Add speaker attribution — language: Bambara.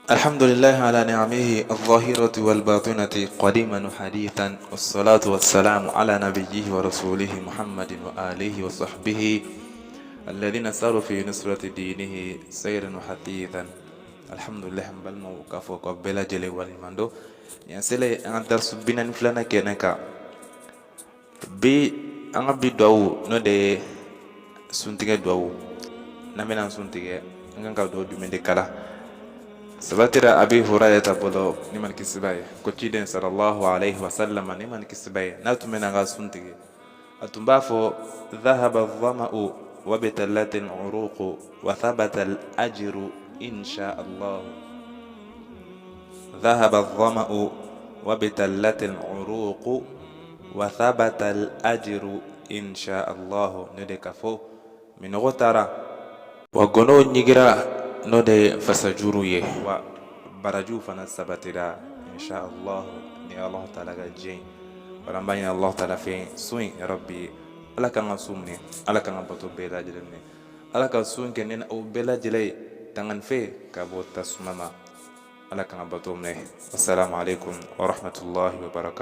Speaker 1: الحمد لله على نعمه الظاهرة والباطنة قديما وحديثا، والصلاة والسلام على نبيه ورسوله محمد وآله وصحبه الذين ساروا في نصرة دينه سيرا وحثيثا. الحمد لله. N balimaw, k'a fɔ ka bɛɛ lajɛlen waleɲuman dɔn. Nin selen an ka darisu 42nan kɛnɛ kan bi. An ka bi duwawu, n'o de ye suntigɛ duwawu. N'an bɛna sun tigɛ, an kan ka duwawu jumɛn de kalan? Sabatira Abi Hurayrata bolo, ni man kisi b'a ye, ko ciden sallallahu alaihi wasallam, ni man kisi b'a ye, n'a tun bɛna ka sun tigɛ, a tun b'a fɔ: dhahaba dhama'u wa btalat al-uruqu wa thabata al-ajru insha Allah. Dhahaba dhama'u wa btalat al-uruqu wa thabata al-ajru insha Allah. Ne de ka fɔ minɔgɔ taara wa gɔnɔw ɲigira, n'o de ye fasajuru ye, wa barajiw fana sabatira insha Allah, ni Allah taala ka diɲɛ. Wala an b'a ɲini Allah taala fɛ, sun in, ya rabbi, Ala k'an ka sun minɛ, Ala k'an ka bato bɛɛ lajɛlen minɛ, Ala ka sun kɛ ne ni aw bɛɛ lajɛlen ye tanganifɛn ka bɔ tasuma ma. Ala k'an ka bato minɛ. Assalamu alaikum wa rahmatullahi wa barakatuh.